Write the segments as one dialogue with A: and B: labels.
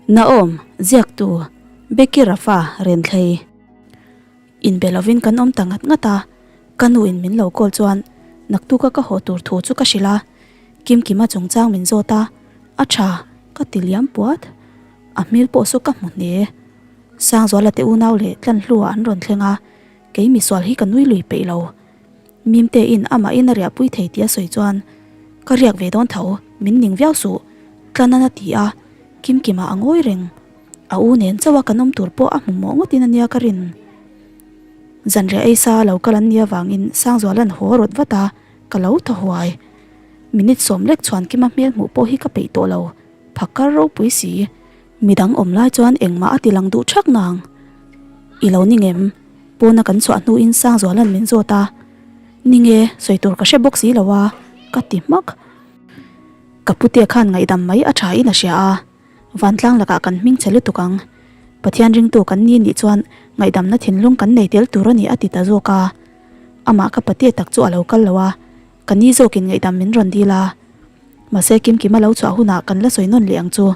A: Naom, ziaktu, Becky Rafa, Renthlei. Inbe lovin kan awm ta ngat ngat a, ka nu in min lo call chuan naktuka ka haw tur thu chu ka hrilh a, Kimkima chungchang min zawt a, a tha ka ti liam puat. A hmel pawh saw ka hmu hne. Sangzuala te unau leh Tlanhlua an rawn thleng a, kei misual hi ka nui lui peih lo. Mimte in amah in a riahpui thei tih a sawi chuan ka riak ve dawn tho, min ning viau suh, Tlanan a ti a, Kimkima a ngawi reng. A u nen chauh a kan awm tur pawh a hmu mawh ngawtin a nia ka rin. Zanriah ei sa lo kal an nia vangin Sangzuala'n haw a rawt vat a, ka lo thaw huai. Minute sawm lek chhuan Kima hmel hmuh pawh hi ka peih tawh lo, phakar ropui si. Midang awm lai chuan engmah a ti lang duh thak nang. I lo ni ngem? Pawna kan chhuah hnuin Sangzuala'n min zawt a, Ni nge, sawi tur ka hre bawk si lo a, ka ti hmak. Ka putea khan ngaihdam mai a tha in a hria a, vantlang lakah kan hming che lutuk ang. Pathian ringtu kan ni nih chuan ngaihdamna thinlung kan nei tel tur a ni a ti ta zawk a. Amah ka patea tak chu a lo kal lo a, ka ni zawkin ngaihdam min rawn dil a. Mahse Kimkima lo chhuah hunah kan la sawi nawn leh ang chu,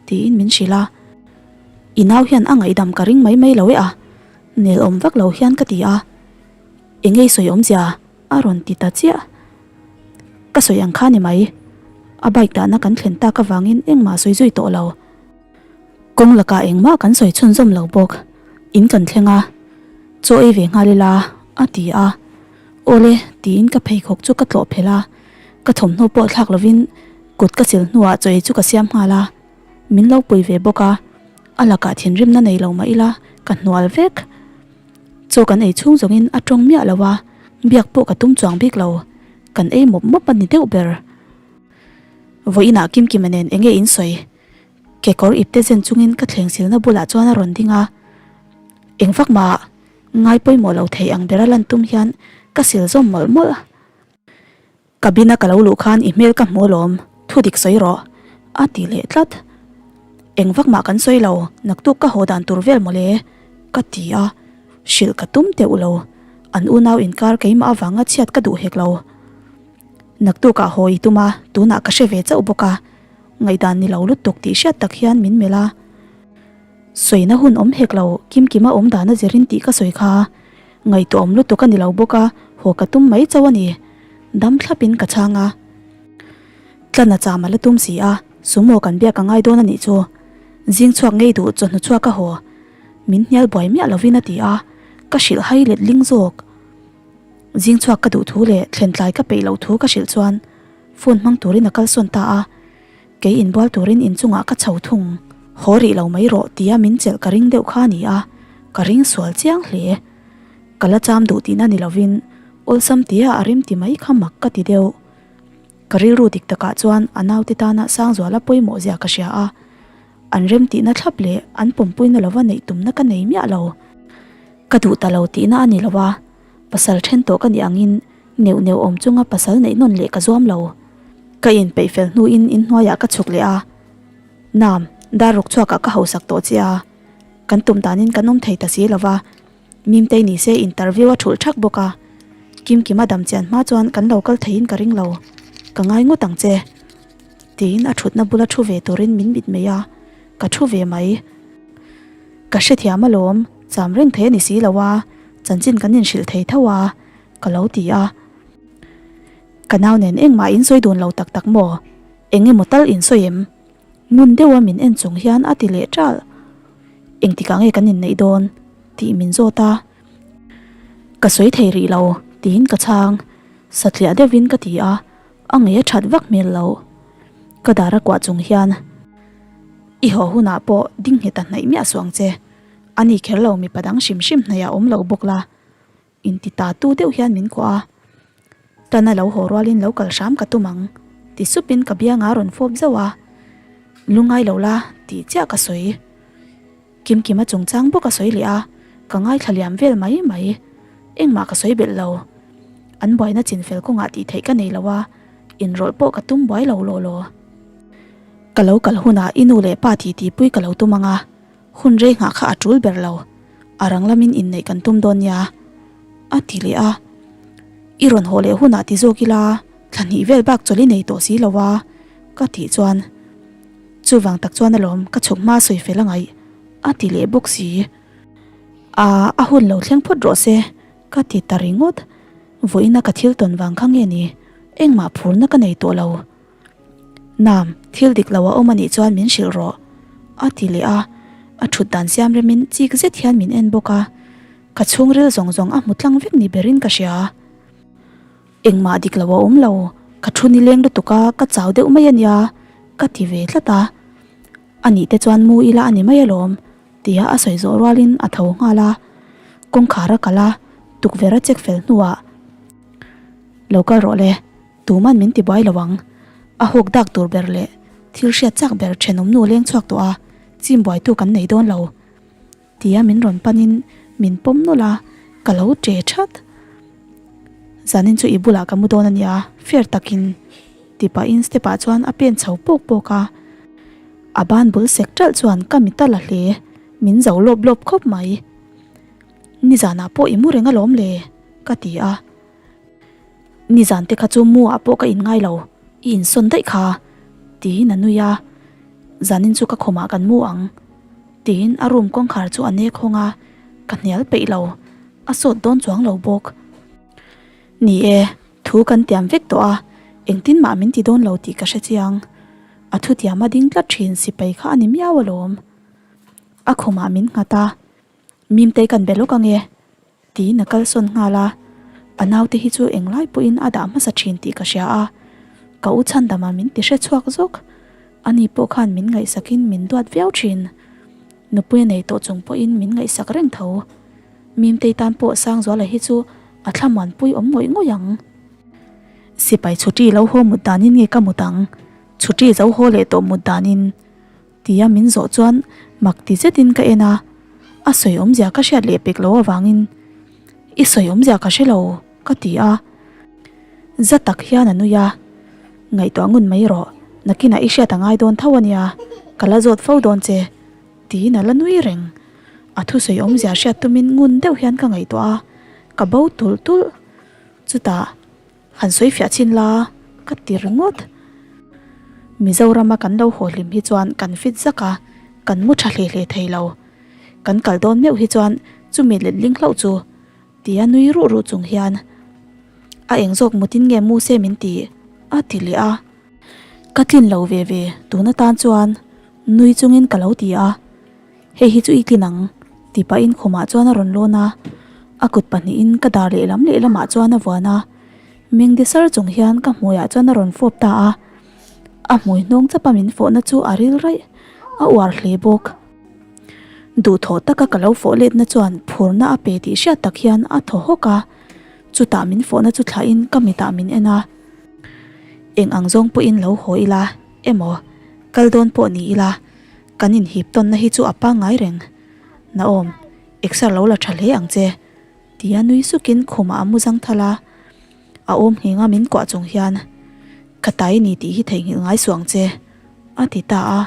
A: tiin min hrilh a. I nau hian a ngaihdam ka ring mai mai lo e a, nel awm vak lo hian ka ti a. Engei sawi awmzia a rawn ti ta chiah. Ka sawi ang kha ni mai. A bike dahna kan thlen tak avangin engmah sawi zui tawh lo. Kawng lakah engmah kan sawi chhunzawm lo bawk. In kan thleng a, chaw ei ve nghal ila, a ti a. Awle, tiin ka pheikhawk chu ka tlawh phelh a, ka thawmhnaw pawh thlak lovin kut ka sil hnuah chaw ei chu ka siam nghal a. Min lo pui ve bawk a, a lakah thinrimna nei lo mah ila ka hnual vek. Chaw kan ei chhung zawngin a tawng miah lo a, biak pawh ka tum chuang bik lo, kan ei mawp mawp a ni deuh ber. Vawiinah Kimkima nen enge in sawi? Kekawr ipte zen chungin ka thleng silna bulah chuan a rawn ding a, eng vak mah ngai pawimawh lo thei ang bera lan tum hian ka sil zawm mawlh mawlh. Cabin a ka lo luh khan i hmel ka hmu alawm, thu dik sawi rawh, a ti leh tlat. Eng vak mah kan sawi lo, naktuk ka haw dan tur vel mawle, ka ti a, hrilh ka tum teuh lo, an unau inkar keimah avanga chhiat ka duh hek lo. Naktukah haw i tum a, tunah ka hre ve chauh bawk a, ngaihdan ni lo lutuk tih hriat tak hian min melh a. Sawina hun awm hek lo, Kimkima awm dan a zirin tih ka sawi kha. Ngaihtuahawm lutuk a ni lo bawk a, haw ka tum mai chauh a ni. Dam thlapin ka chhang a. Tlana cham a la tum si a, sumo kan biak a ngai dawn a nih chu. Zing chhuak ngei duh chawhnu chhuak a haw. Min hnial buai miah lovin a ti a, ka hrilh hai let ling zawk. Zing chhuak ka duh thu leh thlen tlai ka peih loh thu ka hrilh chuan phone hmang turin a kalsawn ta a. Kei inbual turin inchungah ka chho thung. Haw rih lo mai rawh tia min chelh ka ring deuh kha a ni a, ka ring sual chiang hle. Ka la cham duh tihna ni lovin awlsam tia a rim ti mai kha mak ka ti deuh. Ka rilru dik takah chuan a naute tana Sangzuala pawimawh zia ka hria a, an rem tihna thlap leh an pawmpuina lova neih tumna ka nei miah lo. Ka duh ta lo tihna a ni lo a, pasal then tawh ka nih angin Neuh neuh awm chunga pasal neih nawn leh ka zuam lo. Ka inpeih fel hnuin inhnuaiah ka chhuk leh a. Nam, dar ruk chhuakah ka hausak tawh che a. Kan tum danin kan awm thei ta si lo va. Mimtei ni se interview a thulh thak bawk a. Kimkima dam chian hma chuan kan lo kal theiin ka ring lo. Ka ngai ngawt ang che. Tiin a thutna bula thu ve turin min mit mai a. Ka thu ve mai. Ka hrethiam alawm, cham reng thei a ni si lo a, chanchin kan inhrilh thei tho a. Ka lo ti a. Ka nau nen engmah in sawi dun lo tak tak maw? Eng emaw tal in sawi em? Ngun deuha min en chung hian a ti leh ṭal. Engtikah nge kan inneih dawn? tih min zawt a. Ka sawi thei rih lo tiin ka chhang. Satliah deuhin ka ti a, a ngei a ṭhat vak hmel lo. Ka dar a kuah chung hian, I haw hunah pawh ding nghet a hnaih miah suh ang che. A ni kher lo mipa dang hrim hrim hnaih a awm lo bawk la. Inti ta tu deuh hian min kuah a, Tana lo haw rualin lo kal hram ka tum ang ti supin ka bianga rawn fawp zauh a, Lungai lo la tih chiah ka sawi. Kimkima chungchang bawk a sawi leh a, ka ngaithla liam vel mai mai. Engmah ka sawi belh lo. An buaina chinfel kawngah tih theih ka nei lo a, inrawlh pawh ka tum buai lo law law. Ka lo kal hunah i nu leh pa titipui ka lo tum ang a, Hun rei nghah kha a tul ber lo, a rang lamin inneih kan tum dawn nia, a ti leh a. I rawn haw leh hunah ti zawk ila, thla hnih vel bak chawlh i nei tawh si lo a, ka tih chuan. Chuvang tak chuan alawm ka chhuk hma sawi fel a ngaih, a ti leh bawk si. A, a hun lo thleng phawt rawh se, ka ti ta ringawt. Vawiina ka thil tawn vang kha nge ni? Engmah phurna ka nei tawh lo. Nam, thil dik lo a awm a nih chuan min hrilh rawh, a ti leh a. A thut dan siam remin chik zet hian min en bawk a. Ka chhungril zawng zawng a hmu tlang vek ni berin ka hria. Engmah dik lo a awm lo, ka thu nileng lutuk a, ka chau deuh mai a nia, ka ti ve tlat a. A nih te chuan mu ila a ni mai alawm, tia a sawi zawh rualin a tho nghal a. Kawngkhar a kal a, tukverh a check fel hnuah, Lo kal rawh le, tuman min ti buai lo ang. A hawk dak tur ber leh thil hriat chak ber thenawm nu leng chhuak tawh a, chim buaitu kan nei dawn lo. Tia min rawn panin min pawm nawlh a, ka lo ṭe ṭhat. Zanin chu i bulah ka mu dawn a nia, fair takin ti pahin step ah chuan a pen chho pawk pawk a. A ban bul sek ṭalh chuan ka mit a la hle, min zo lawp lawp khawp mai. Nizanah pawh i mu reng alawm le, ka ti a. Nizan te kha chu mu ah pawh ka in ngai lo, i insawn daih kha, tiin a nui a. Zanin chu ka khawmah kan mu ang. Tiin a room kawngkhar chu a nek hawng a, ka hnial peih lo, a sawt dawn chuang lo bawk. Ni e, thu kan tiam vek tawh a, engtin mah min ti dawn lo tih ka hre chiang. A thutiam a ding tlat thin sipai kha a ni miau alawm. A khumah min nghat a, Mimtei kan be lawk ange. Tiin a kalsawn nghal a, a naute hi chu englai pawhin a dah hmasa thin tih ka hria a, ka u chhandama min ti hre chhuak zawk. Ani pawh khan min ngaihsakin min duat viau thin. Nupui a nei tawh chung pawhin min ngaihsak reng tho. Mimtei tan pawh Sangzuala hi chu a thlamuanpui awm ngawih ngawih ang. Sipai chhuti lo haw mut danin nge ka mut ang? Chhuti zo haw leh tawh mut danin. Tia min zawh chuan mak ti zetin ka en a, a sawi awmzia ka hriat leh pek lo avangin I sawi awmzia ka hre lo ka ti a. Za tak hian a nui a, Ngaihtuah ngun mai rawh, nakinah i hriat a ngai dawn tho a nia, ka la zawt fo dawn che tiin a la nui reng. A thusawi awmzia hriat tumin ngun deuh hian ka ngaihtuah a, ka bo tulh tulh. Chutah. Han sawi fiah chin la ka ti ringawt. Mizorama kan lo haw hlim hi chuan kan fit zak a, kan mu tha hle hle thei lo. Kan kal dawn meuh hi chuan chumi letling hlauh chu tia nui ruh ruh chung hian a eng zawk mutin nge mu se min ti a ti leh a. Ka tlin lo ve ve tun atan chuan nui chungin ka lo ti a. Hei hi chu i tlin ang, ti pahin khumah chuan a rawn lawn a, a kut pahnihin ka dar lehlam lehlamah chuan a vuan a, meng de sar chung hian ka hmuiah chuan a rawn fawp ta a, a hmui hnawng chapa min fawhna chu a ril raih, a uar hle bawk. Duhthawh taka ka lo fawh letna chuan phurna a pe tih hriat tak hian a thaw hawk a, chutah min fawhna chu thlahin ka mitah min en a, Eng ang zawng pawhin lo haw ila emaw, kal dawn pawh ni ila, Kan inhip tawnna hi chu a pangngai reng. Naom, exer lo la tha hle ang che, tia nui sukin khumah a mu zang thal a. A awm nghenga min kuah chung hian, Ka tai ni tih hi theihnghilh ngai suh ang che, a ti ta a.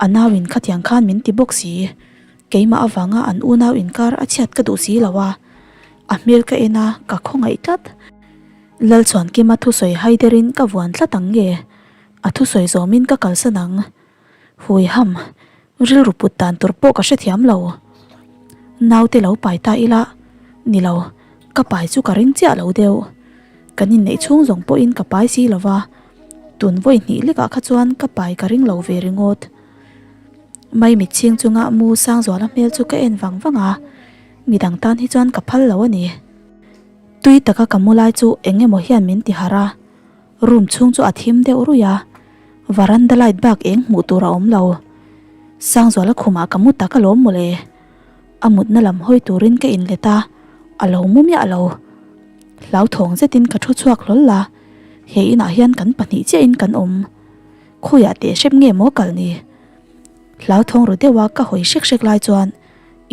A: A nauin khatiang khan min ti bawk si, keimah avanga an unau inkar a chhiat ka duh si lo a. A hmel ka en a, ka khawngaih tlat. Lalchhuankima thusawi haiderin ka vuan tlat ang nge? A thusawi zawmin ka kalsan ang. Hui ham, rilru put dan tur pawh ka hrethiam lo. Naute lo pai ta ila, ni lo, ka pai chu ka ring chiah lo deuh. Kan inneih chhung zawng pawhin ka pai si lo va, tun vawi hnih lekah kha chuan ka pai ka ring lo ve ringawt. Maimit chhing chunga mu Sangzuala hmel chu ka en vang vang a, midang tan hi chuan ka phal lo a ni. Tui taka ka mu lai chu eng emaw hian min ti harh a. Room chhung chu a thim deuh ruih a, varanda light bak eng hmuh tur a awm lo. Sangzuala khumah ka mu tak alawm mawle. A mutna lam hawi turin ka inlet a, a lo mu miah lo. Hlauthawng zetin ka thu chhuak hlawl la, he inah hian kan pahnih chiahin kan awm. Khawiah teh hrep nge maw kal ni? Hlauthawng ru deuha ka hawi hrek hrek lai chuan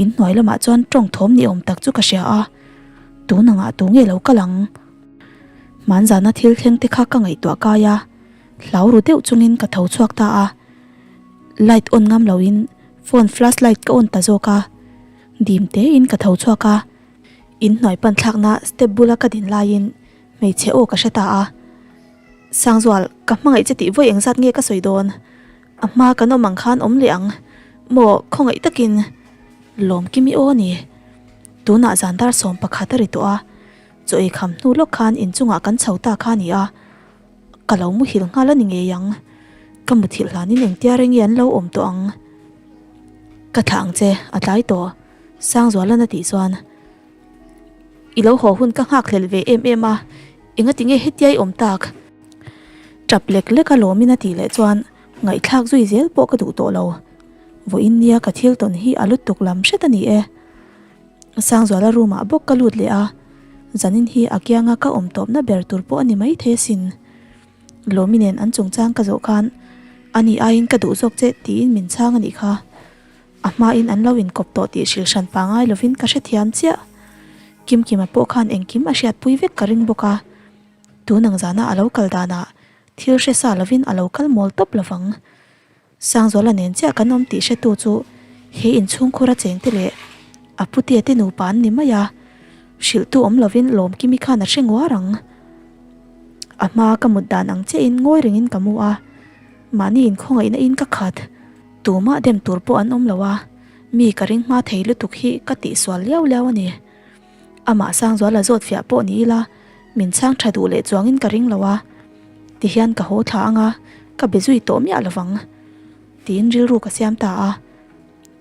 A: inhnuai lamah chuan tawng thawm ni awm tak chu ka hria a, tun angah tu nge lo kal ang? Hmanzana thil thleng te kha ka ngaihtuah kai a, hlau ru deuh chungin ka tho chhuak ta a. Light on ngam loin phone flash light ka on ta zawk a, dim tein ka tho chhuak a. Inhnuai pan thlakna step bula ka din laiin hmeichhe aw ka hre ta a. Sangzual, ka hmangaih che tih vawi engzat nge ka sawi dawn? A hma kan awm ang khan awm leh ang maw khawngaih takin Lawmkimi aw a ni. Tunah zan dar 11 a ri tawh a, chaw ei kham hnu lawk khan inchungah kan chho ta kha a ni a, ka lo muhil nghal a ni ngei ang. Ka muthilh hlanin engtia reng i an lo awm tawh ang. Ka thlah ang che, a tlai tawh, Sangzualan a tih chuan. I lo haw hun ka nghak hlelh ve em em a, engati nge hetia i awm tak? Tap lek lek a lawmin a tih leh chuan ngaihthlak zui zel pawh ka duh tawh lo. Vawiin nia ka thil tawn hi a lutuk lam hret a ni e. Sangzuala room ah bawk ka lut leh a, zanin hi a kianga ka awm tawpna ber tur pawh a ni maithei asin. Lawmi nen an chungchang ka zawh khan ani aiin ka duh zawk che tiin min chhang a nih kha. A hmain an lo inkawp tawh tih hrilh hran pangai lovin ka hrethiam chiah. Kimkima pawh khan engkim a hriatpui vek ka ring bawk a. Tun ang zana a lo kal danah thil hre sa lovin a lo kal mawl tawp lovang. Sangzuala nen chiah kan awm tih hretu chu he inchhungkhur a chengte leh a putea te nupa an ni mai a. Hrilhtu awm lovin Lawmkimi khan a hre nguar ang. A hmaa ka mut dan ang chiahin ngawi rengin ka mu a, mahni inkhawngaihna in ka khat. Tumah dem tur pawh an awm lo a, mi ka ring hma thei lutuk hi ka tihsual liau liau a ni. Amah Sangzuala zawt fiah pawh ni ila, min chhang tha duh leh chuangin ka ring lo a, tihian ka haw thla ang a, ka be zui tawh miah lovang tiin rilru ka siam ta a.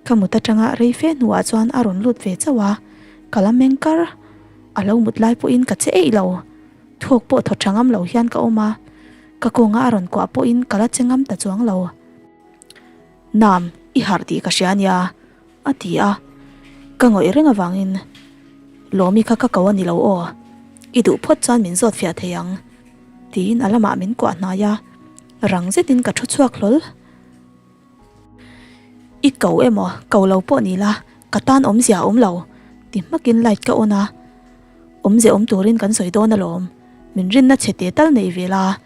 A: Ka mut atanga rei fe hnuah chuan a rawn lut ve chauh a, ka la meng kar. A lo mut lai pawhin ka che eih lo, thawk pawh thaw tha ngam lo hian ka awm a, ka kawnga a rawn kuah pawhin ka la che ngam ta chuang lo. Nam, i harh tih ka hria ania, a ti a. Ka ngawih reng avangin, Lawmi kha ka ko a ni lo aw, i duh phawt chuan min zawt fiah thei ang, tiin a lamah min kuah hnai a, rang zetin ka thu chhuak hlawl. I ko emaw, ko lo pawh ni la, ka tan awmzia a awm lo, ti hmakin light ka on a. Awmzia awm turin kan sawi dawn alawm, min rinna chhe te tal nei ve la.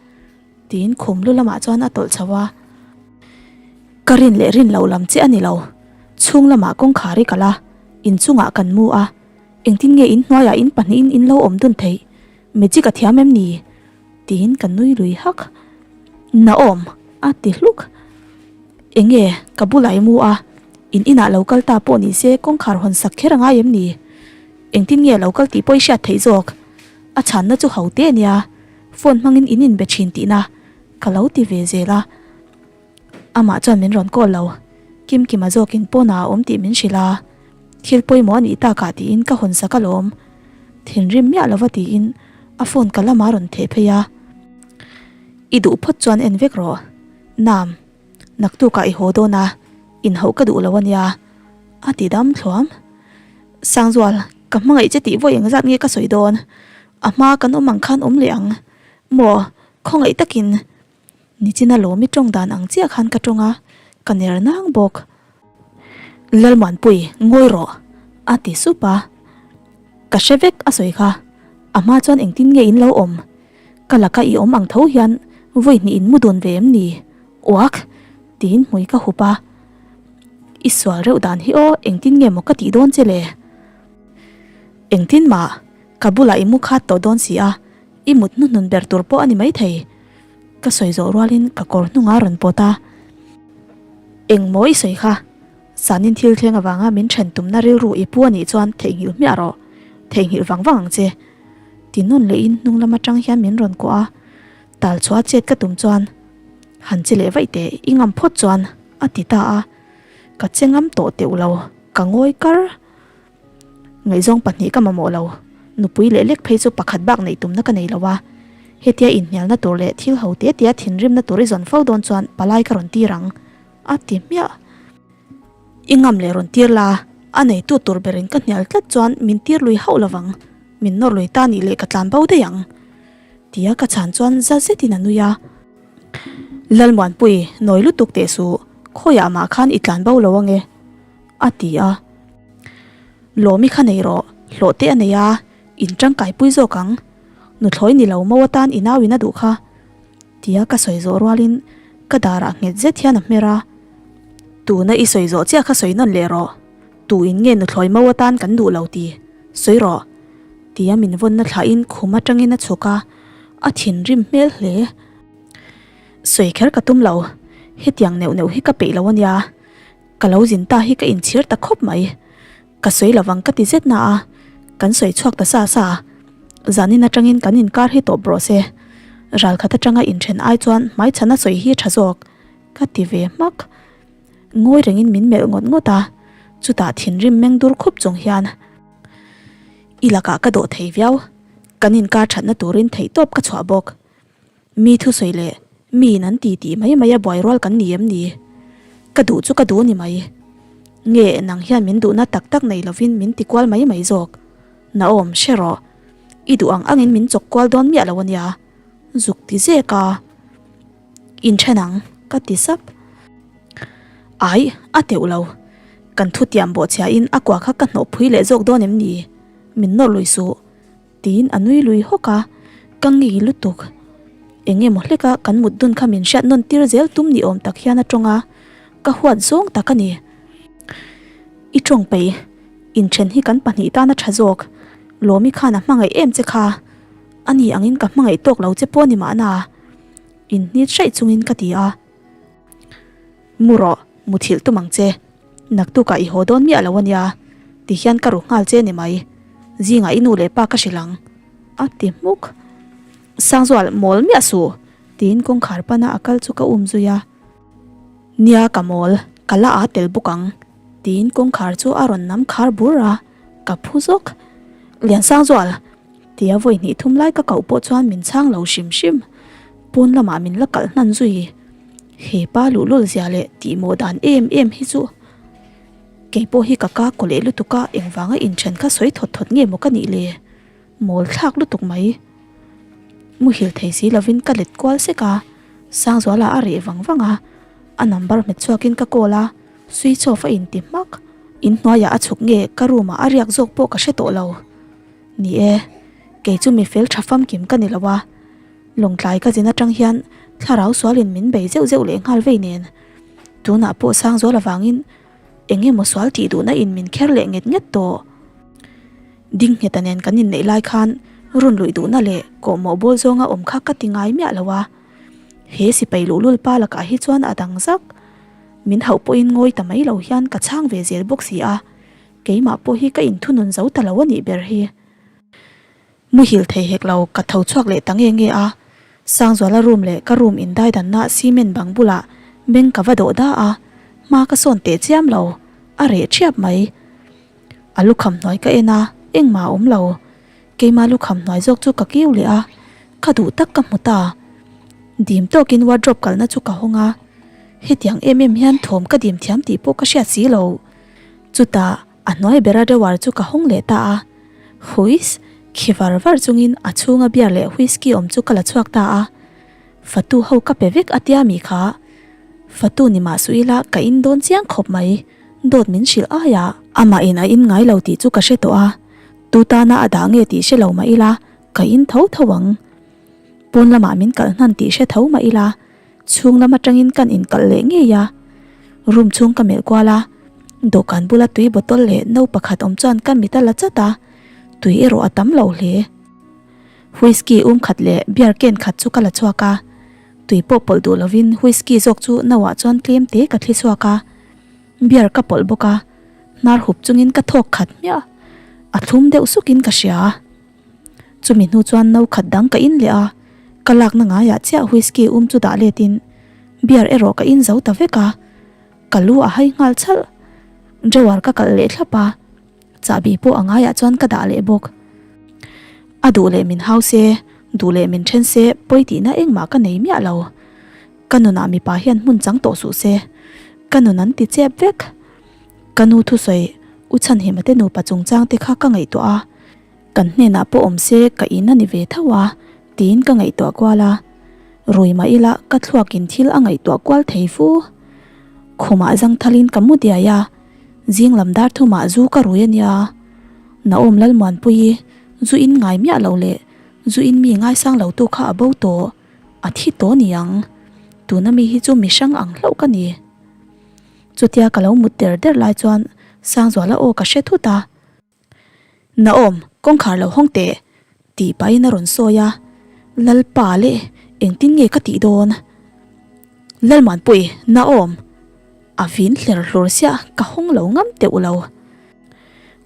A: Tiin khum lu lamah chuan a tawlh chho a. Ka rin leh rin loh lam che a ni lo. Chhung lamah kawngkhar i kal a, inchungah kan mu a. Engtin nge in hnuaiah in pahnihin in lo awm dun theih? Magic a thiam em ni? Tiin ka nui lui hak. Naawm! a ti hluk. Enge ka bulah i mu a, in inah lo kal ta pawh ni se kawngkhar hawn sak kher a ngai em ni? Engtin nge lo kal tih pawh i hriat theih zawk? A chhanna chu ho te a nia. Phone hmangin in inbe thin tihna ka lo ti ve zel a, amah chuan min rawn call lo. Kimkima zawkin pawnah a awm tih min hrilh a, thil pawimawh a nih takah tiin ka hawn sak alawm. Thinrim miah lova tiin a phone ka lamah a rawn theh phei a. I duh phawt chuan en vek rawh. Nam, naktukah i haw dawn a, inhauh ka duh lo a nia, a ti dam thluam. Sangzual, ka hmangaih che tih vawi engzat nge ka sawi dawn? A hma kan awm ang khan awm leh ang maw? Khawngaih takin Nichina Lawmi tawng dan ang chiah khan ka tawng a, ka ner nang bawk. Lalmuanpui, ngawi rawh! a ti sup a. Ka hre vek a sawi kha. A hma chuan engtin nge in lo awm? Ka laka i awm ang tho hian vawi hnih in mu dun ve em ni? Uak! tiin hmui ka hup a. I sual reuh dan hi aw, engtin nge maw ka tih dawn che le? Engtin mah? Ka bulah i mu khat tawh dawn si a, i mut hnuhnun ber tur pawh a ni maithei. Ka sawi zawh rualin ka kawr hnungah a rawn pawt a. Engmaw i sawi kha? Sanin thil thleng avanga min then tumna rilru i pu a nih chuan theihnghilh hmiah rawh. Theihnghilh vang vang ang che. Ti nawn lehin hnung lam atang hian min rawn kuah a, tal chhuah chet ka tum chuan han che leh vaih teh i ngam phawt chuan a ti ta a. Ka che ngam tawh teuh lo, ka ngawi kar. Ngaihzawng pahnih ka mamawh lo, nupui leh lek phei chu pakhat bak neih tumna ka nei lo a, hetia inhnialna tur leh thil ho te tia thinrimna tur i zawn fo dawn chuan palai ka rawn tir ang, a ti hmiah. I ngam leh rawn tir la, a neitu tur berin ka hnial tlat chuan min tir lui hauh lovang, min nawr lui ta nih leh ka tlan bo daih ang, tia ka chhan chuan za zetin a nui a. Lalmuanpui, nawi lutuk teh suh, khawiah mah khan i tlan bo lo ange, a ti a. Lawmi kha nei rawh, hlawh te a nei a, in tangkai pui zawk ang. Nuthlawi ni lo mo atan i nau in a duh kha. Tia ka sawi zawh rualin ka darah nghet zet hian a hmer a. Tuna i sawi zawh chiah kha sawi nawn leh rawh, tu in nge nuthlawi mo atan kan duh lo ti sawi rawh. Tia min vawnna thlahin khum atangin a chhuk a, a thinrim hmel hle. Sawi kher ka tum lo. Hetiang neuh neuh hi ka peih lo ania, ka lo zin ta hi ka inchhir ta khawp mai. Ka sawi lovang ka ti zet na a, kan sawi chhuak ta sa sa. Zanin atangin kan inkar hi tawp rawh se. Ralkhat atanga inthen ai chuan hmaichhana sawi hi tha zawk ka ti ve hmak. Ngawi rengin min melh ngawt ngawt a, chutah thinrim meng dur khup chung hian i lakah ka dawh thei viau, kan inkar thatna turin theihtawp ka chhuah bawk. Mi thusawi leh miin an ti tih mai mai a buai rual kan ni em ni? Ka duh chu ka duh ni mai. Nge nang hian min duhna tak tak nei lovin min ti kual mai mai zawk? Naawm, hre rawh. I duh ang angin min chawk kual dawn miah lo a nia. Zuk ti zek a. Inthen ang, ka ti sap. Ai, a teuh lo. Kan thutiam bawhchhiain a kua kha ka hnawhphui leh zawk dawn em ni? Min nawr lui suh. Tiin a nui lui hawk a, ka ngei lutuk. Eng emaw hleka kan mut dun kha min hriat nawn tir zel tum ni awm tak hian a tawng a, ka huat zawng tak a ni. I tawng peih, inthen hi kan pahnih tan a tha zawk. Lawmi khan a hmangaih em che kha, ani angin ka hmangaih tawk lo che pawh ni mahna, inhnit hraih chungin ka ti a. Mu rawh, muthilh tum ang che. Naktukah i haw dawn miah lo a nia, ti hian ka ru nghal che ni mai. Zingah i nu leh pa ka hrilh ang, a ti hmuk. Sangzual, mawl miah suh, tiin kawngkhar pana a kal chu ka um zui a. Nia ka mawl, ka la aa tel bawk ang, tiin kawngkhar chu a rawn nam khar bur a, ka phu zawk. Liansangzual, tia vawi hnih thum lai ka koh pawh chuan min chhang lo hrim hrim. Pawn lamah min la kalh hnan zui. He pa luhlul zia leh tihmawh dan em em hi chu kei pawh hi ka ka kaw leh lutuk a, engvanga inthen kha sawi thawt thawt nge maw ka nih le? Mawl thlak lutuk mai. Muhil thei si lovin ka let kual sek a, Sangzuala a reh vang vang a, a number hmet chhuakin ka call a, switch off a inti hmak. Inhnuaiah a chhuk nge ka room ah a riak zawk pawh ka hre tawh lo. Ni e, kei chu mi fel tha famkim ka ni lo a. Lawngtlai ka zin atang hian thlarau sualin min bei zeuh zeuh leh nghal vei nen. Tunah pawh Sangzual avangin eng emaw sual tih duhna in min kher leh nget nget tawh. Dingngheta nen kan inneih lai khan run luih duhna leh kawhmawh bawl zawnga awm kha ka ti ngai miah lo a. He sipai luhlul pa lakah hi chuan a dang zak. Min hauh pawhin ngawi ta mai lo hian ka chhang ve zel bawk si a. Keimah pawh hi ka inthunun zo ta lo a nih ber hi. Muhil thei hek lo, ka tho chhuak leh ta nge nge a. Sangzuala room leh ka room indaidanna cement bang bulah beng ka va dawh da a, hma ka sawn teh chiam lo, a reh ṭhiap mai. A lukham hnuai ka en a, engmah a awm lo. Keima lukham hnuai zawk chu ka kiu leh a, ka duh tak ka hmu ta. Dim tawkin wardrobe kalna chu ka hawng a, hetiang em em hian thawm ka dim thiam tih pawh ka hriat si lo. Chutah a hnuai bera drawer chu ka hawng leh ta a, Huis, khi var var chungin a chhunga beer leh whisky awm chu ka la chhuak ta a, Fatu ho ka pe vek a tia mi kha. Fatu ni mah suh ila ka in dawn chiang khawp mai, dawt min hrilh ai a. Amah in a in ngai lo tih chu ka hre tawh a, tu tana a dah nge tih hre lo mah ila ka in tho tho ang. Pawn lamah min kalh hnan tih hre tho mah ila Chhung lam atangin kan inkalh leh ngei a, room chhung ka melh kual a, dawhkan bula tui bottle leh no pakhat awm chuan ka mit a la chat a, tui erawh a tam lo hle. Whisky um khat leh beer can khat chu ka la chhuak a, tui pawh pawlh duh lovin whisky zawk chu no ah chuan tlem te ka thli chhuak a, beer ka pawlh bawk a, hnar hup chungin ka thawk khat hmiah, a thlum deuh sukin ka hria. Chumi hnu chuan no khat dang ka in leh a, ka lakna ngaiah chiah whisky um chu dah let in beer erawh ka in zo ta vek a, ka lu a hai nghal chhalh. Drawer ka kalh leh thlap a, chahbi pawh a ngaiah chuan ka dah leh bawk. A duh leh min hau se, duh leh min then se pawi tihna engmah ka nei miah lo. Ka nunah mipa hian hmun chang tawh suh se, ka nun an ti chep vek. Ka nu thusawi U Chhanhima te nupa chungchang te kha ka ngaihtuah a, Kan hnenah pawh awm se ka in a ni ve tho a, tiin ka ngaihtuah kual a. Rui mah ila ka thluakin thil a ngaihtuah kual thei fu. Khumah zangthalin ka mu diai a, zing lam dar thumah zu ka rui a nia. Naawm Lalmuanpuii zu in ngai miah lo leh zu in mi ngaisang lo tu kha a bo tawh, a thi tawh niang. Tuna mi hi chu mi hrang ang hlauh ka ni. Chutia ka lo mut der der lai chuan Sangzuala aw ka hre thut a. Naawm, kawngkhar lo hawng teh, tih pahin a rawn sawi a, Lalpa leh engtin nge ka tih dawn? Lalmuanpui, Naom! A vin hler hlur siah ka hawng lo ngam teuh lo.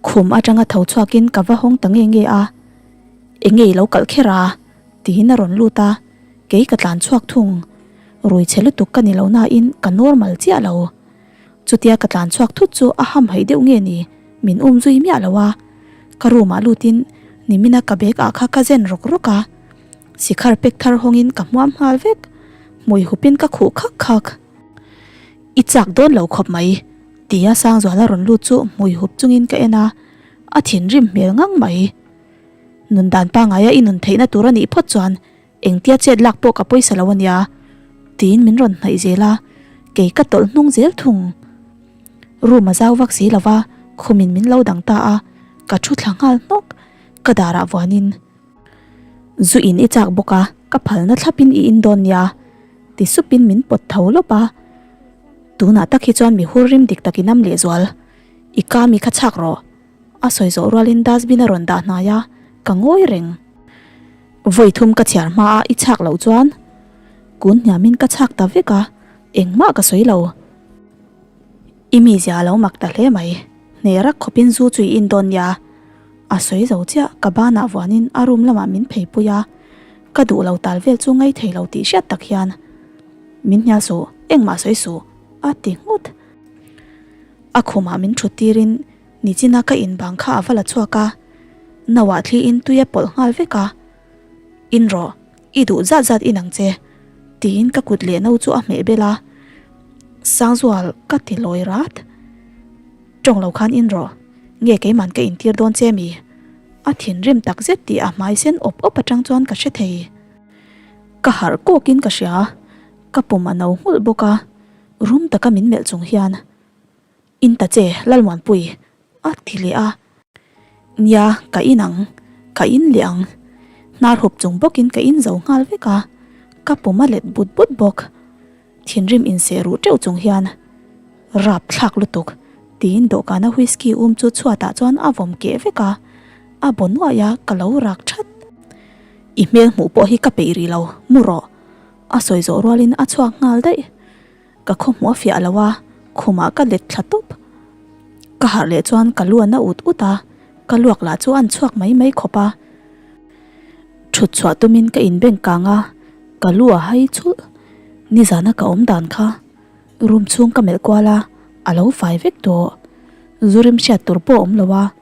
A: Khum atanga tho chhuakin ka va hawng ta nge nge a, Enge i lo kalh kher a? tiin a rawn lut a, kei ka tlan chhuak thung. Rui chhe lutuk ka ni lo nain ka normal chiah lo. Chutia ka tlan chhuak thut chu a hamhaih deuh nge ni, min um zui miah lo a. Ka room ah lutin nimina ka bag ah kha ka zen rawk rawk a, sikhar pack thar hawngin ka hmuam nghal vek, hmui hupin ka khuh khak khak. I chak dawn lo khawp mai, tia Sangzuala rawn lut chu hmui hup chungin ka en a, a thinrim hmel ngang mai. Nun dan pangaia i nun theihna tur a nih phawt chuan engtia chet lak pawh ka pawisa lo a nia, tiin min rawn hnaih zel a, kei ka tawlh hnung zel thung. Room a zau vak si lo va, khumin min lo dang ta a, ka thu thla nghal hnawk, ka darah vuanin. Zu in i chak bawk a, ka phalna thlapin i in dawn nia, ti supin min pawt tho lawp a. Tunah tak hi chuan mi hur rim dik tak i nam lehzual, i ka mi kha chhak rawh. A sawi zawh rualin dustbin a rawn dah hnai a, ka ngawi reng. Vawi thum ka chhiar hma a i chhak loh chuan kun hniamin ka chhak ta vek a, engmah ka sawi lo. I mizia a lo mak ta hle mai, hne rak khawpin zu chu i in dawn nia. A sawi zo chiah, ka banah vuanin a room lamah min phei pui a, ka duh lo tal vel chu ngai thei lo tih hriat tak hian, Min hnial suh, engmah sawi suh, a ti nghut. A khumah min thut tirin nichina ka in bang kha a va la chhuak a, nauah thliin tui a pawlh nghal vek a, In rawh, i duh zat zat in ang che, tiin ka kut leh no chu a hmeh bel a, Sangzual ka ti lawi rat. Tawng lo khan in rawh, nge keiman ka intir dawn che mi? A thinrim tak zet tih a hmai sen awp awp atang chuan ka hre thei. Ka harh kawkin ka hria, ka pum a no nghulh bawk a, rum taka min melh chung hian, In ta che, Lalmuanpui, a ti leh a. Nia, ka in ang, ka in leh ang. Hnar hup chung bawkin ka in zo nghal vek a, ka pum a let but but bawk. Thinrim inseh ruh teuh chung hian, Rap thlak lutuk, tiin dawhkana whisky um chu chhuatah chuan a vawm keh vek a, a baw nuaih a, ka lo rak that. I hmel hmuh pawh hi ka peih rih lo, mu rawh, a sawi zawh rualin a chhuak nghal daih. Ka khaw hmuh a fiah lo a, khumah ka let thla tawp. Ka harh leh chuan ka lu a na ut ut a, ka luak lah chu an chhuak mai mai khawp a. Thut chhuah tumin ka inbeng kang a, ka lu a hai chulh. Nizana ka awm dan kha room chhung ka melh kual a, a lo fai vek tawh. Zu rim hriat tur pawh a awm lo a,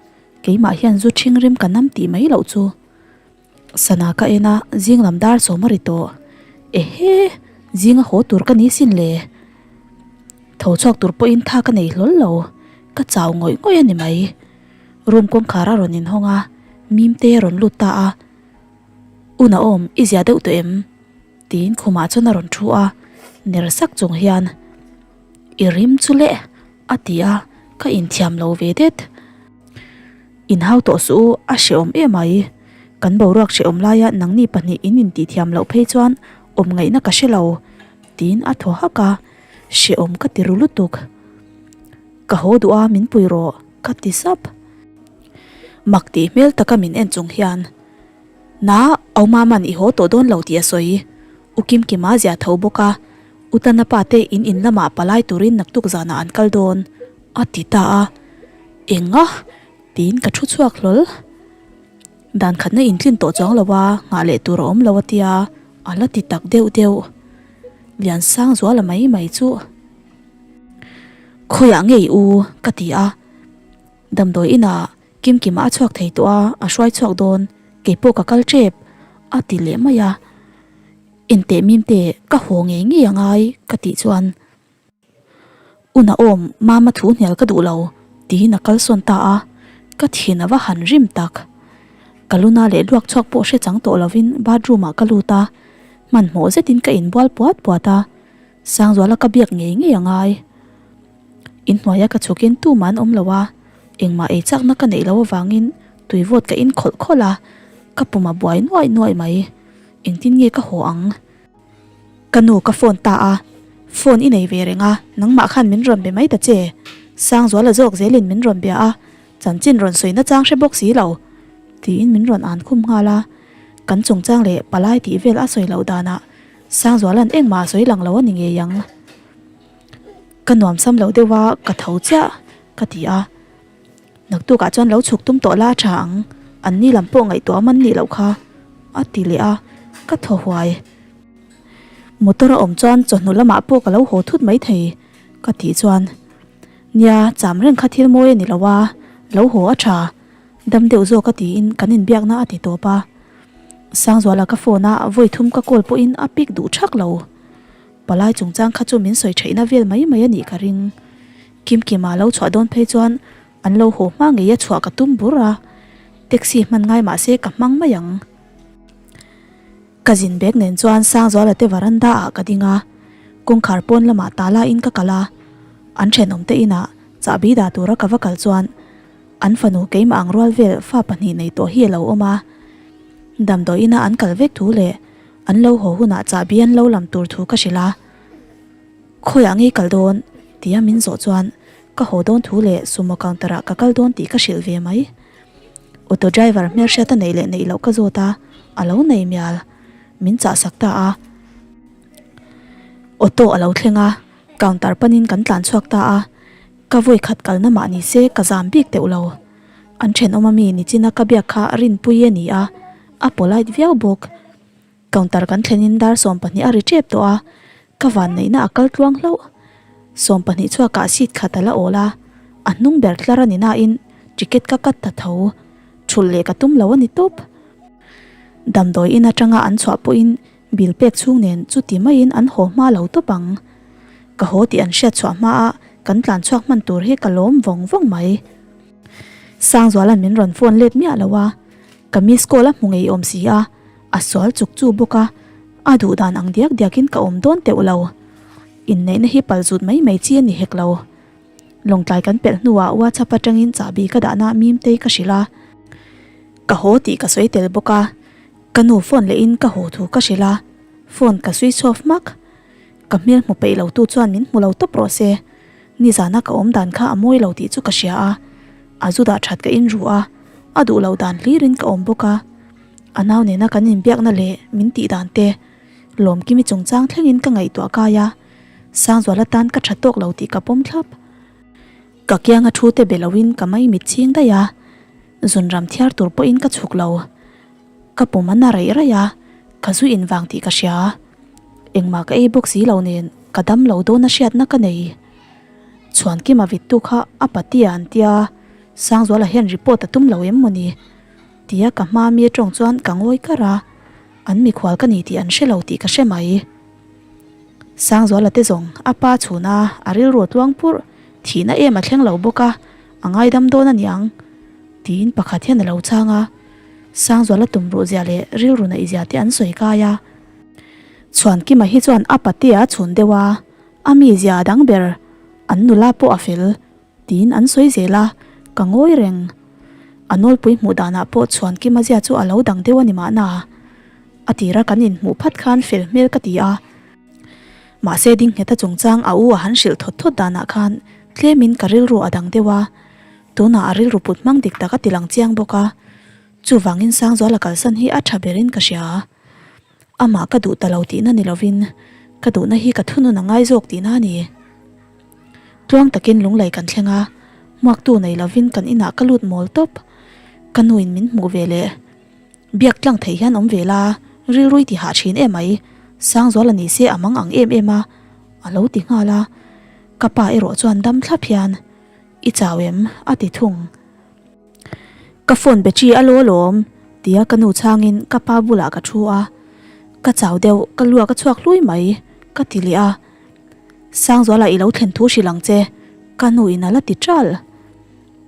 A: keimah hian zu ṭhing rim ka nam tih mai loh chu. Sana ka en a, zing lam dar sawm a ri tawh. Ehe! Zinga haw tur ka ni sin le. Tho chhuak tur pawhin tha ka nei hlawl lo, ka chau ngawih ngawih a ni mai. Room kawngkhar a rawn inhawng a, Mimte a rawn lut ta a. U Naom, i zia deuh tawh em? Tiin khumah chuan a rawn thu a, ner sak chung hian, I rim chu le, a ti a, ka inthiam lo ve det. Inhau tawh suh u, a hrehawm em ai. Kan boruak hrehawm laia nangni pahnih in intihthiam loh phei chuan awm ngaihna ka hre lo, tiin a thaw hak a, hrehawm ka ti ru lutuk. Ka haw duh a, min pui rawh, ka ti sap. Mak tih hmel taka min en chung hian, Na, au Maman i haw tawh dawn lo tih a sawi. U Kimkima zia tho bawk a, U Tana pa te in in lamah palai turin naktuk zanah an kal dawn, a ti ta a. Enga? tiin ka thu chhuak hlawl. Dan khatna intlin tawh chuang lo a, nghah leh tur a awm lo a tia, a la ti tak deuh deuh. Liansangzuala mai mai chu. Khawiah nge i u? ka ti a. Damdawi inah Kimkima a chhuak thei tawh a, a hruai chhuak dawn, keipawh ka kal tep, a ti leh mai a. Inteh mimte ka haw ngei ngei a ngai ka tih chuan U Naom, Mama thu hnial ka duh lo, tiin a kalsawn ta a, ka thin a va han rim tak. Ka luna leh luak chhuak pawh hre chang tawh lovin bathroom ah ka lut a, hmanhmawh zetin ka inbual puat puat a, Sangzuala ka biak ngei ngei a ngai. Inhnuaia ka chhukin tumah an awm lo a, engmah ei chakna ka neih loh avangin tui vawt ka in khawlh khawlh a, ka pum a buai nuaih nuaih mai. Engtin nge ka haw ang? Ka nu ka phone ta a, phone i nei ve reng a, nangmah khan min rawn be mai ta che. Sangzuala zawk zelin min rawn bia a, chanchin rawn sawi nachang hre bawk si lo, tiin min rawn an khum nghal a. Kan chungchang leh palai tih vel a sawi loh danah. Sangzuala'n engmah a sawi lang lo a ni ngei ang. Ka nuamsam lo deuh a, ka tho chiah ka ti a. Naktukah chuan lo chhuk tum tawh la a tha ang, an ni lam pawh ngaihtuah man nih loh kha a ti leh a, ka thaw huai. Motor a awm chuan chawhnu lamah pawh ka lo haw thut mai thei ka tih chuan, Nia, cham reng kha thil mawi a ni lo a, lo haw a tha, dam deuh zawk a tiin kan inbiakna a ti tawp a. Sangzuala ka phone a, vawi thum ka call pawhin a pick duh thak lo. Palai chungchang kha chu min sawi theihna vel mai mai a nih ka ring. Kimkima lo chhuah dawn phei chuan an lo haw hma ngei a chhuah ka tum bur a, taxi hman ngai mah se ka hmang mai ang. Ka zin bag nen chuan Sangzuala te varanda ah ka ding a, kawngkhar pawn lamah tala in ka kal a, an thenawm te inah chahbi dah tura ka va kal chuan an fanu keimah ang rual vel fa pahnih nei tawh hi a lo awm a, damdawi ina an kal vek thu leh an lo haw hunah chahbi an lo lam tur thu ka hrilh a. Khawiah ngei kal dawn? tia min zawh chuan ka haw dawn thu leh sumo counter ah ka kal dawn tih ka hrilh ve mai. Auto driver hmelhriat a neih leh neih loh ka zawt a, a lo nei mial. Min chah sak ta a. Auto a lo thleng a, counter panin kan tlan chhuak ta a. Ka vawi khat kalna mah ni se ka zam bik teuh lo. An thenawm ami nichina ka biak kha Rinpuii a ni a, a polite viau bawk. Counter kan thlenin dar 12 a ri tep tawh a, ka vanneihna a kal tluang hlauh. 12 chhuakah seat khat a la awl a, a hnung ber tlar a ni nain ticket ka cut ta tho. Thulh leh ka tum lo a ni tawp. Damdawi in atanga an chhuah pawhin bill pek chhung nen chuti maiin an haw hma lo tawp ang. Ka haw tih an hriat chhuah hmaa kan tlan chhuak hman tur hi ka lawm vawng vawng mai. Sangzuala'n min rawn phone let miah lo a, ka miss call a hmu ngei awm si a. A sual chuk chu bawk a, a duh dan ang diak diakin ka awm dawn teuh lo. Inneihna hi pal zut mai mai chi a ni hek lo. Lawngtlai kan pelh hnuah WhatsApp atangin chahbi ka dahna Mimtei ka hrilh a. Ka haw tih ka sawi tel bawk a, ka nu phone lehin ka haw thu ka hrilh a, phone ka switch off hmak. Ka hmel hmu peih lo tu chuan min hmu lo tawp rawh se. Nizana ka awm dan kha a mawi lo tih chu ka hria a, a zu dah that ka inru a, a duh lo dan hlirin ka awm bawk a. A nau nena kan inbiakna leh min tih dan te, Lawmkimi chungchang thlengin ka ngaihtuah kai a, Sangzuala tan ka tha tawk lo tih ka pawm thlap. Ka kianga thu te be loin ka mai mit chhing daih a, zunram thiar tur pawhin ka chhuk lo. Ka pum a na raih raih a, ka zu in vang tih ka hria. Engmah ka ei bawk si lo nen ka dam lo dawn a hriatna ka nei. Chhuankima vittu kha a patia an tia, Sangzuala hian report a tum lo em mawni? Tia ka hma mi atawng chuan ka ngawi kar a, an mikhual ka ni tih an hre lo tih ka hre mai. Sangzuala te zawng a pa chhun a, a rilru a tluang purh, thihna em a thleng lo bawk a, a ngaidam dawn a niang tiin pakhat hian a lo chhang a. Sangzuala tumruh zia leh rilru naih zia te an sawi kai a. Chhuankima hi chuan a patea a chhun deuh a, a mizia a dang ber, an nula pawh a fel. Tiin an sawi zel a, ka ngawi reng. A nawlpui hmuh danah pawh Chhuankima zia chu a lo dang deuh a ni mahna. A tira kan inhmuh phat khan fel hmel ka ti a. Mahse Dingngheta chungchang a u a han hrilh thawt thawt danah khan tlemin ka rilru a dang deuh a. Tunah a rilru put hmang dik tak a ti lang chiang bawk a. Chuvangin Sangzuala kalsan hi a tha berin ka hria. Amah ka duh ta lo tihna ni lovin ka duhna hi ka thunun a ngai zawk tihna a ni. Tluang takin lunglei kan thleng a, hmuaktu nei lovin kan inah ka lut mawl tawp. Ka nuin min hmuh ve leh biak tlang theih hian awm ve la, rilrui ti hah thin em mai, Sangzuala ni se a mang ang em em a, a lo ti nghal a. Ka pa erawh chuan dam thlap hian, I chau em? a ti thung. Ka phone battery a lo alawm, tia ka nu chhangin ka pa bulah ka thu a. Ka chau deuh, ka luak a chhuak hlui mai, ka ti leh a. Sangzuala i lo thlen thu hrilh ang che, ka nu in a la ti ṭal.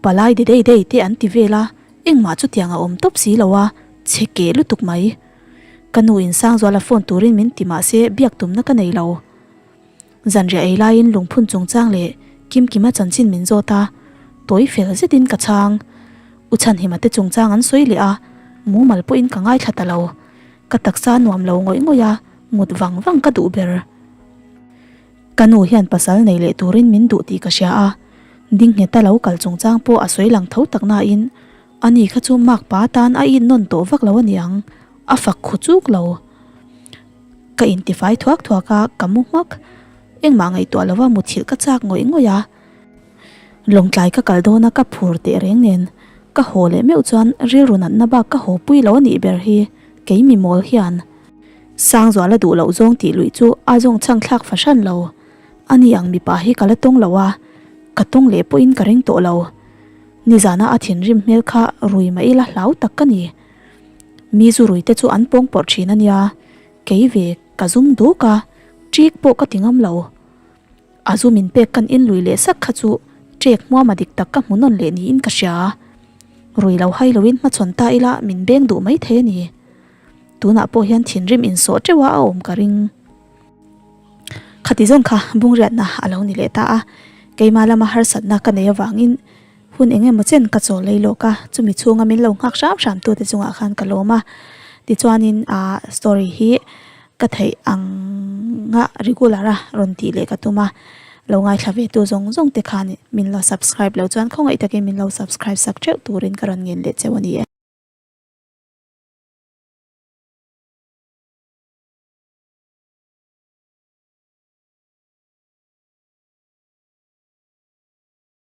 A: Palai de dei dei te an ti vel a, engmah chutiang a awm tawp si lo a, chhe keh lutuk mai. Ka nu in Sangzuala phone turin min ti mah se biak tumna ka nei lo. Zanriah ei laiin lungphun chungchang leh Kimkima chanchin min zawt a, tawi fel zetin ka chhang. U Chhanhima te chungchang an sawi leh a, mumal pawhin ka ngaithla ta lo. Ka taksa nuam lo ngawih ngawih a, mut vang vang ka duh ber. Ka nu hian pasal nei leh turin min duh tih ka hria a, Dingngheta lo kal chungchang pawh a sawi lang tho tak nain ani kha chu makpa tan a innawn tawh vak lo a niang, a fak khu chuk lo. Ka intifai thuak thuak a, ka mu hmak. Engmah ngaihtuah lova muthilh ka chak ngawih ngawih a. Lawngtlai ka kal dawn a ka phur teh reng nen ka haw leh meuh chuan rilru natna bak ka haw pui lo a nih ber hi kei mi mawl hian. Sangzuala duh loh zawng tih luih chu a zawng chhang thlak fahran lo. Ani ang mipa hi ka la tawng lo a, ka tawng leh pawhin ka ring tawh lo. Nizana a thinrim hmel kha rui mah ila hlau tak ka ni. Mi zu rui te chu an pawng pawrh thin a nia, kei ve ka zum duk a, ṭik pawh ka ti ngam lo. A zu min pek kan in lui leh sak kha chu ṭek hmuama dik tak ka hmu nawn leh niin ka hria. Rui lo hai loin hmachhawn ta ila min beng duh mai thei a ni. Tunah pawh hian thinrim insawh ṭeuha a awm ka ring. Khati zawng kha bungriatna a lo ni leh ta a, keimah lama harsatna ka nei avangin hun eng emaw chen ka chawl lei lawk a, chumi chhunga min lo nghak hram hram tute chungah khan ka lawm a. Tichuanin aa story hi ka theih anga regular a rawn tih leh ka tum a, lo ngaithla ve tu zawng zawng te khan min lo subscribe loh chuan khawngaih takin min lo subscribe sak theuh turin ka rawn ngen leh cheu a ni e.